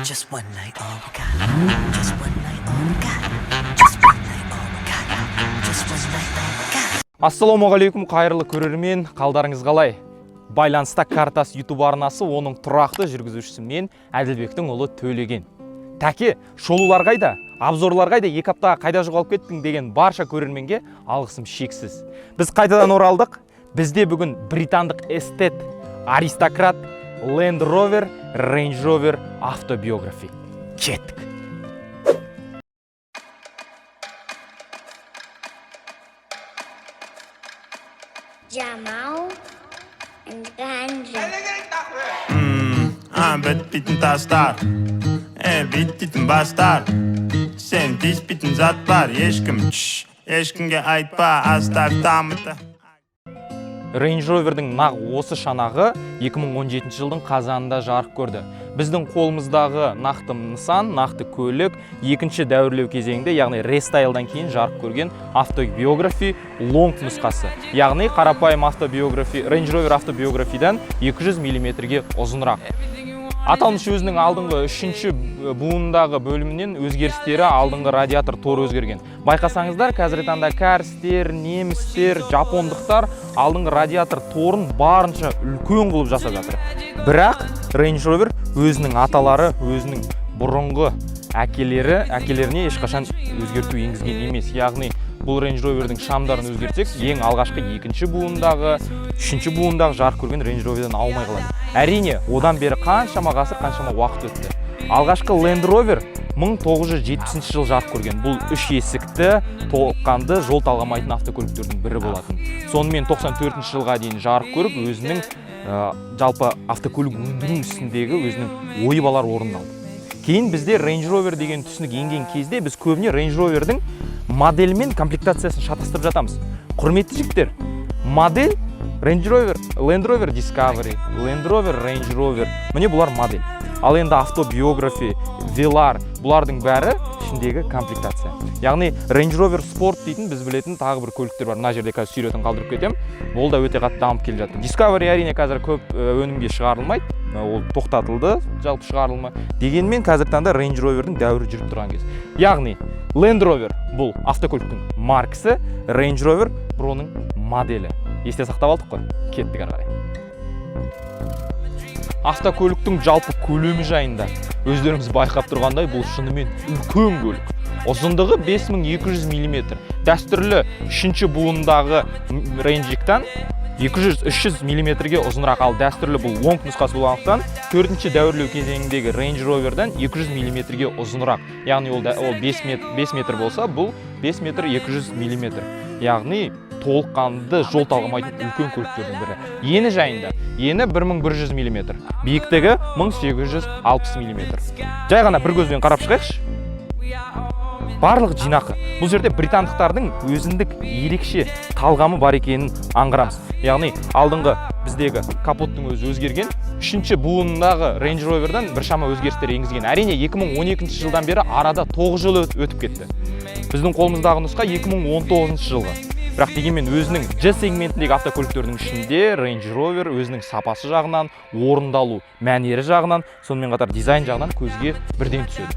Just one night, all we got. Just one night, all we got. Just one night, all we got. Just one night, all we got. Ассалаумағалейкум, қайырлы көрермен, қалдарыңыз қалай? Байланыста Картас YouTube арнасы, оның тұрақты жүргізушісі мен, Әділбектің ұлы Төлеген. Тәке, шолулар қайда? Обзорлар қайда? 2 аптаға қайда жоғалып кеттің деген барша көрерменге алғысым шексіз. Біз қайтадан оралдық. Бізде бүгін британдық эстет, аристократ Land Rover, Range Rover Autobiography. Кеттік. Jamal and Gandhi. А, бітпейтін тастар, бүйтпейтін бастар, сен тиіспейтін зат бар, ешкім, чш, ешкімге айтпа, оставь там это. Range Rover'дің нақ осы шанағы 2017 жылдың қазанында жарық көрді. Біздің қолымыздағы нақты нысан, нақты көлік екінші дәуірлеу кезеңінде, яғни рестайлдан кейін жарық көрген Autobiography Long нұсқасы. Яғни қарапайым Autobiography, Range Rover Autobiography-дан 200 мм-ге ұзынырақ. Аталмыш өзінің алдыңғы үшінші буындағы бөлімінен өзгерістері: алдыңғы радиатор торы өзгерген. Байқасаңыздар, қазіргі таңда кәрістер, немістер, жапондықтар алдыңғы радиатор торын барынша үлкен қылып жасап жатыр. Бірақ Range Rover өзінің аталары, өзінің бұрынғы әкелеріне ешқашан өзгерту енгізген емес. Яғни бұл Range Rover'дің шамдарын өзгертсек, ең алғашқы екінші буындағы, үшінші буындағы жарық көрген Range Rover'дан аумай қалады. Әрине, одан бері қаншама ғасыр, қаншама уақыт өтті. Алғашқы Land Rover 1970 жыл жарық көрген. Бұл үш есікті, толыққанды жол талғамайтын автокөліктердің бірі болатын. Сонымен 94 жылға дейін жарық көріп, өзінің жалпы автокөлік өндіру ісіндегі өзінің ойып алар орнын алды. Кейін бізде Range Rover деген түсінік енген кезде, біз көбіне Range Rover'дің моделі мен комплектациясын шатастырып жатамыз. Құрметті жігіттер, модель Range Rover, Land Rover Discovery, Land Rover Range Rover, міне, бұлар модель. Ал енді Autobiography, Velar, бұлардың бәрі ішіндегі комплектация. Яғни Range Rover Sport дейтін біз білетін тағы бір көліктер бар. Мына жерде қазір суретін қалдырып кетемін. Ол да өте қатты дамып келе жатыр. Discovery, әрине, қазір көп өнімге шығарылмайды. Ол тоқтатылды жалпы шығарылма. Дегенмен қазіргі таңда Range Rover'дің дәуірі жүріп тұрған кез. Яғни Land Rover бұл автокөліктің маркасы, Range Rover бұл оның моделі. Есте сақтап алдық қой. Кеттік ары қарай. Автокөліктің жалпы көлемі жайында өздеріңіз байқап тұрғандай, бұл шынымен үлкен көлік. Ұзындығы 5200 мм. Дәстүрлі үшінші буындағы Range-тан 200-300 мм-ге ұзынырақ, ал дәстүрлі бұл Long нұсқасы болғандықтан, төртінші дәуірлеу кезеңіндегі Range Rover'дан 200 мм-ге ұзынырақ. Яғни ол 5 метр, 5 метр болса, бұл 5 метр 200 мм. Яғни толыққанды жол талғамайтын үлкен көліктердің бірі. Ені жайында: ені 1100 мм, биіктігі 1860 мм. Жай ғана бір көзбен қарап шығайықшы. Барлық жинақы. Бұл жерде британдықтардың өзіндік ерекше талғамы бар екенін аңғарамыз. Яғни алдыңғы біздегі капоттың өзі өзгерген. Үшінші буындағы Range Rover'дан біршама өзгерістер енгізген. Әрине, 2012 жылдан бері арада 9 жыл өтіп кетті. Біздің қолымыздағы нұсқа 2019 жылғы. Бірақ дегенмен өзінің G сегментіндегі автокөліктердің ішінде Range Rover өзінің сапасы жағынан, орындалу мәнері жағынан, сонымен қатар дизайн жағынан көзге бірден түседі.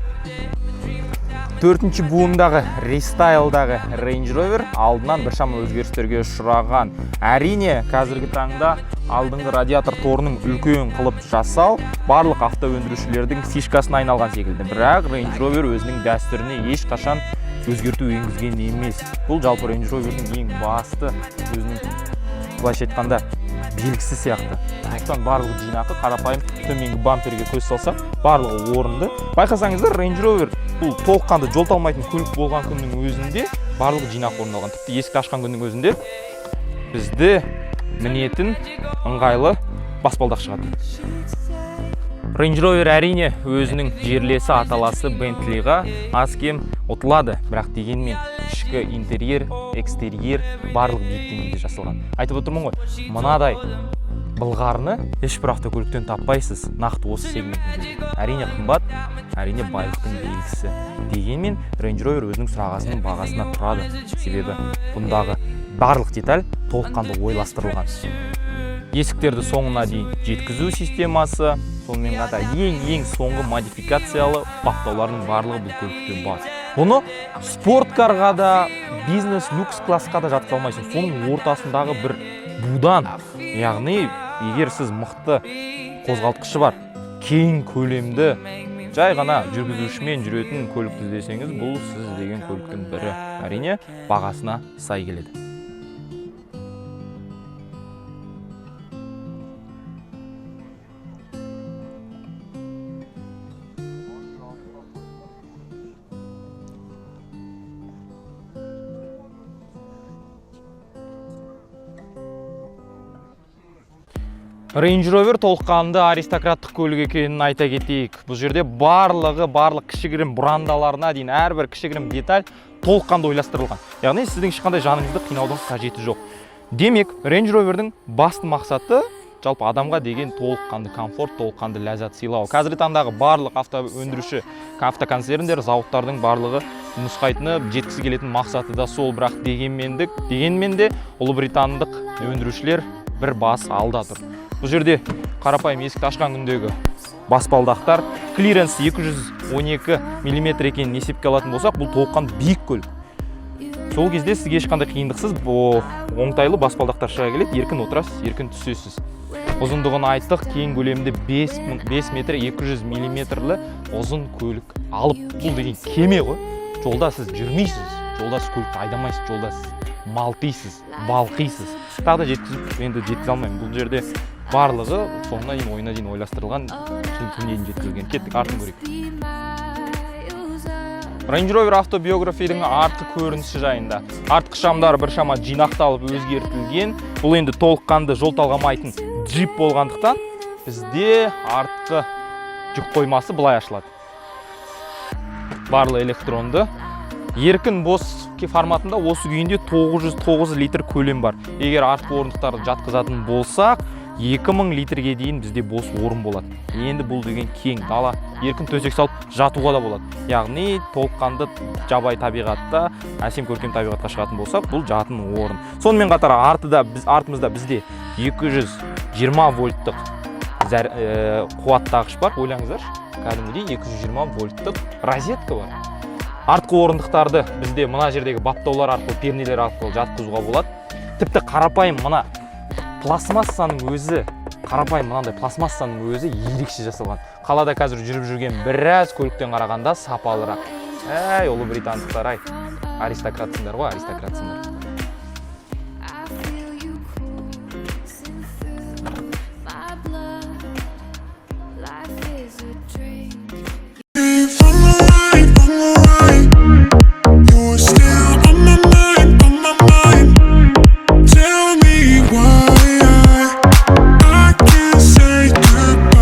Төртінші буындағы рестайлдағы Range Rover алдынан біршама өзгерістерге ұшыраған. Әрине, қазіргі таңда алдыңғы радиатор торының үлкен қылып жасау барлық автоөндірушілердің фишкасына айналған секілді. Бірақ Range Rover өзінің дәстүріне ешқашан өзгерту енгізген емес. Бұл жалпы Range Rover'дің ең басты өзінің, былайша айтқанда, белгісі сияқты. Сондықтан барлығы жинақы, қарапайым. Төменгі бамперге көз салсақ, барлығы орынды. Байқасаңыздар, Range Rover бұл толыққанды жол талмайтын көлік болған күннің өзінде барлығы жинақы орындалған. Тіпті есікті ашқан күннің өзінде бізді мінетін ыңғайлы баспалдақ шығады. Range Rover, әрине, өзінің жерлесі, аталасы Bentleyға аз кем ұтылады, бірақ дегенмен ішкі интерьер, экстерьер барлық биік деңгейде жасалған. Айтып отырмын ғой, мынадай былғарыны ешбір автокөліктен таппайсыз нақты осы сегментінде. Әрине, қымбат, әрине, байлықтың белгісі. Дегенмен Range Rover өзінің сұрағасының бағасына тұрады, себебі бұндағы барлық деталь толыққанды ойластырылған. Есіктерді соңына дейін жеткізу системасы. Сонымен қатар ең соңғы модификациялы баптаулардың барлығы бұл көлікте бар. Бұны спорткарға да, бизнес люкс классқа да жатқыза алмайсың. Соның ортасындағы бір будан, яғни егер сіз мықты қозғалтқышы бар, кең көлемді, жай ғана жүргізушімен жүретін көлікті іздесеңіз, бұл сіз іздеген көліктің бірі. Әрине, бағасына сай келеді. Range Rover толыққанды аристократтық көлік екенін айта кетейік. Бұл жерде барлығы, барлық кішігірім бұрандаларына дейін әрбір кішігірім деталь толыққанды ойластырылған. Яғни сіздің ешқандай жаныңызды қинаудың қажеті жоқ. Демек, Range Rover'дің басты мақсаты жалпы адамға деген толыққанды комфорт, толыққанды ләззат сыйлау. Қазіргі таңдағы барлық автоөндіруші, автоконцерндер, зауыттардың барлығы нұсқайтыны, жеткісі келетін мақсаты да сол. Бірақ дегенмен де ұлыбритандық өндірушілер бір бас алда тұр. Бұл жерде қарапайым есікті ашқан күндегі баспалдақтар, клиренс 212 миллиметр екенін есепке алатын болсақ, бұл толыққанды биік көлік. Сол кезде сізге ешқандай қиындықсыз оңтайлы баспалдақтар шыға келеді, еркін отырасыз, еркін түсесіз. Ұзындығын айттық, кең көлемді 5 метр 200 миллиметрлі ұзын көлік алып, бұл деген кеме ғой. Жолда сіз жүрмейсіз, жолда сіз көлікті айдамайсыз, жолда сіз малтисыз, балқисыз. Тағы да жеткізіп, енді жеткізе алмаймын. Бұл жерде барлығы соңына дейін, ойына дейін ойластырылған, күнге дейін жеткізілген. Кеттік, артын көрейік. Range Rover автобиографидің артқы көрінісі жайында. Артқы шамдар біршама жинақталып өзгертілген. Бұл енді толыққанды жол талғамайтын джип болғандықтан бізде артқы жүк қоймасы былай ашылады. Барлығы электронды. Еркін бос форматында осы күйінде 909 литр көлем бар. Егер артқы орындықтарды жатқызатын болсақ, 2000 литрге дейін бізде бос орын болады. Енді бұл деген кең дала, еркін төсек салып жатуға да болады. Яғни толыққанды жабайы табиғатта, әсем көркем табиғатқа шығатын болсақ, бұл жатын орын. Сонымен қатар артымызда бізде 220 вольттық қуаттағыш бар. Ойлаңыздаршы, кәдімгідей 220 вольттық розетка бар. Артқы орындықтарды бізде мына жердегі баптаулар арқылы, пернелер арқылы жатқызуға болады. Тіпті қарапайым мына пластмассаның өзі, қарапайым мынандай пластмассаның өзі ерекше жасалған. Қалада қазір жүріп жүрген біраз көліктен қарағанда сапалырақ. Әй, ұлыбритандықтар, ай, аристократсыңдар ғой, аристократсыңдар. You're still on my mind, on my mind. Tell me why I can't say goodbye.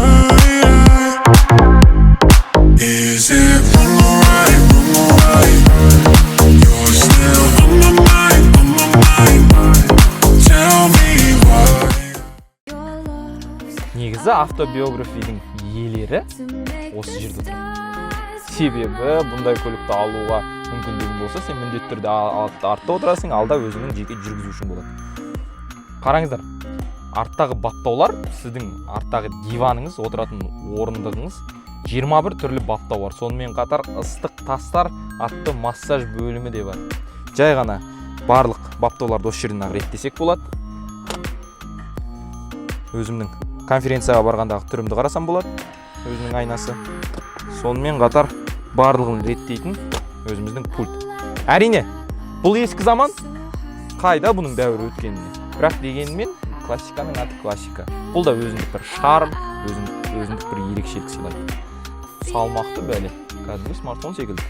Is it wrong or right, wrong or right? You're still on my mind, on my mind. Tell me why. Негізі автобиографидің иелері осы жерде тұрады. Себебі бұндай көлікті алуға мүмкіндігің болса, сен міндетті түрде артта отырасың, алда өзіңнің жеке жүргізушің болады. Қараңыздар, арттағы баптаулар, сіздің арттағы диваныңыз, отыратын орындығыңыз 21 түрлі баптау бар. Сонымен қатар ыстық тастар атты массаж бөлімі де бар. Жай ғана барлық баптауларды осы жерден ақ реттесек болады. Өзімнің конференцияға барғандағы түрімді қарасам болады, өзінің айнасы. Сонымен қатар барлығын реттейтін өзіміздің пульт. Әрине, бұл ескі заман, қайда бұның дәуірі өткеніне. Бірақ дегенмен классиканың аты классика. Бұл да өзіндік бір шарм, өзіндік бір ерекшелік сыйлайды. Салмақты бәле, кәдімгі смартфон секілді.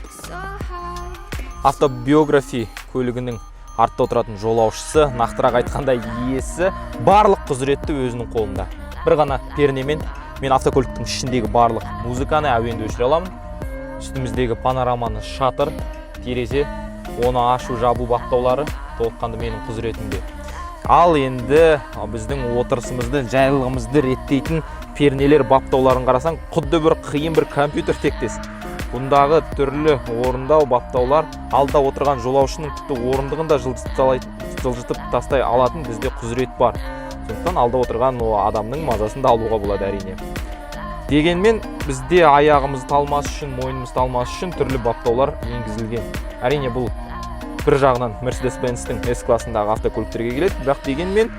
Автобиографи көлігінің артта отыратын жолаушысы, нақтырақ айтқанда иесі, барлық құзыретті өзінің қолында. Бір ғана пернемен мен автокөліктің ішіндегі барлық музыканы, әуенді өшіре аламын. Үстіміздегі панораманы шатыр, терезе, оны ашу жабу баптаулары толыққанды менің құзыретімде. Ал енді біздің отырысымызды, жайлылығымызды реттейтін пернелер баптауларын қарасаң, құдды бір қиын бір компьютер тектес. Бұндағы түрлі орындау баптаулар алда отырған жолаушының тіпті орындығын да жылжытып тастай алатын бізде құзырет бар. Сондықтан алда отырған о адамның мазасын да алуға болады әрине. Дегенмен бізде аяғымыз талмас үшін, мойнымыз талмас үшін түрлі баптаулар енгізілген. Әрине, бұл бір жағынан Mercedes-Benz-тің S классындағы автокөліктерге келеді, бірақ дегенмен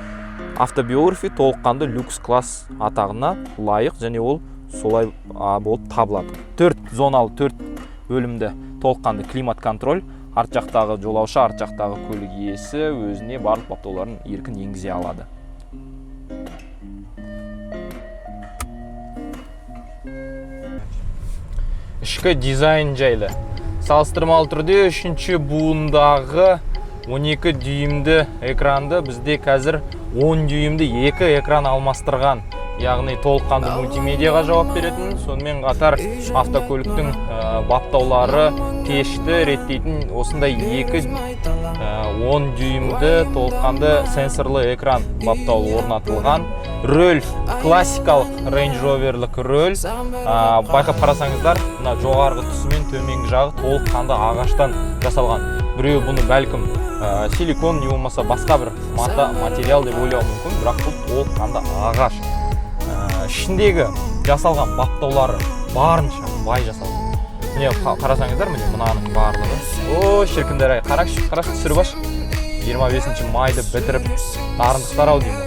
автобиографи толыққанды люкс класс атағына лайық және ол солай болып табылады. 4 зоналы, 4 бөлімді толыққанды климат контроль, арт жақтағы жолаушы, арт жақтағы көлік иесі өзіне барлық баптауларын еркін енгізе алады. Ішкі дизайн жайлы. Салыстырмалы түрде 3-ші буындағы 12 дюймді экранды бізде қазір 10 дюймді 2 экран алмастырған, яғни толыққанды мультимедиаға жауап беретін, сонымен қатар автокөліктің баптаулары пешті реттейтін осындай 2 10 дюймді толыққанды сенсорлы экран баптауы орнатылған. Рөл классикалық Range Rover'лік рөл. Байқап қарасаңыздар, мына жоғарғы тұсы мен төменгі жағы толыққанды ағаштан жасалған. Біреу бұны бәлкім силикон не болмаса басқа бір мата материал деп ойлауы мүмкін, бірақ бұл толыққанды ағаш. Ішіндегі жасалған баптаулары барынша бай жасалған. Міне қарасаңыздар, міне мынаның барлығы. О, шіркіндер ай, қарашы, қарашы, түсіріп аш. 25 майды бітіріп дарындықтар ау деймін.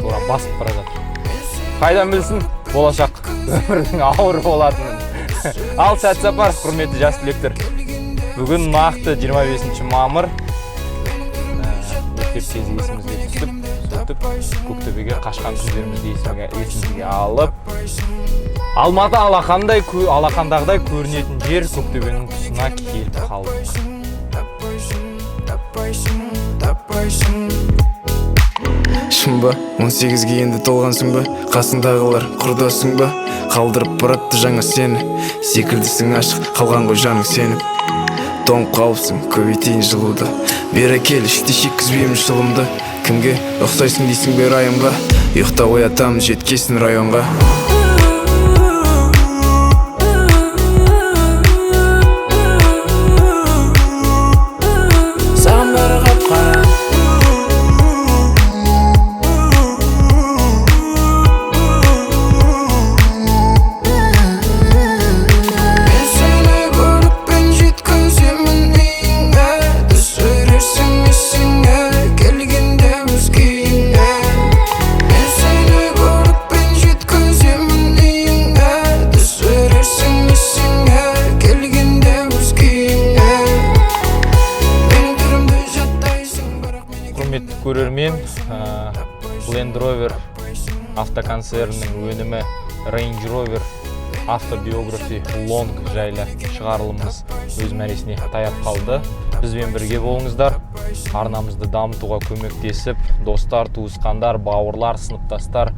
Тура басып бара жатыр. Қайдан білсін болашақ өмірдің ауыр болатынын. Ал сәт сапар, құрметті жас түлектер. Бүгін нақты 25 мамыр. Мектеп кезі есімізге түсіп, сөйтіп Көктөбеге қашқан күндерімізді есімізге алып, Алматы алақандағыдай көрінетін жер Көктөбенің тұсына келіп қалдық. Шын ба, 18-ге енді толғансың ба? Қасыңдағылар құрдасың ба? Қалдырып баратты жаңа сені. Секілдісің ашық, қалған ғой жаның сеніп. Тоңып қалыпсың, көбейтейін жылуды. Бері кел, іште шеккізбеймін шылымды. Кімге ұқсайсың дейсің бе районға? Ұйықта оятамын, жеткесін районға. Саған бәрі қап-қара. Мен сені көлікпен жеткіземін үйіңе, түсірерсің есіңе келгенде өз күйіңе. Мен сені көлікпен жеткіземін үйіңе, түсірерсің есіңе келгенде өз күйіңе. Менің түрімді жаттайсың, бірақ мені Құрметті көрермен, Land Rover автоконцернінің өнімі Range Rover Autobiography Long жайлы шығарылымымыз өз мәресіне таяп қалды. Бізбен бірге болыңыздар, арнамызды дамытуға көмектесіп, достар, туысқандар, бауырлар, сыныптастар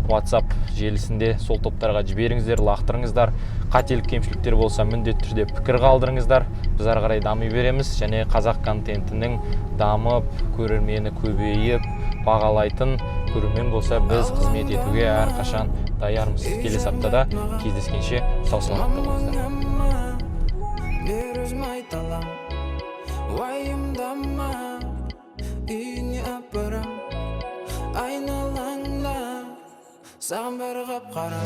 WhatsApp желісінде сол топтарға жіберіңіздер, лақтырыңыздар. Қателік кемшіліктер болса міндетті түрде пікір қалдырыңыздар. Біз ары қарай дами береміз және қазақ контентінің дамып, көрермені көбейіп, бағалайтын көрермен болса біз қызмет етуге әрқашан даярмыз. Келесі аптада кездескенше сау саламатта болыңыздар. Бер өзім айта алам, уайымдама, үйіңе апарам, айналаңда саған бәрі қап-қара.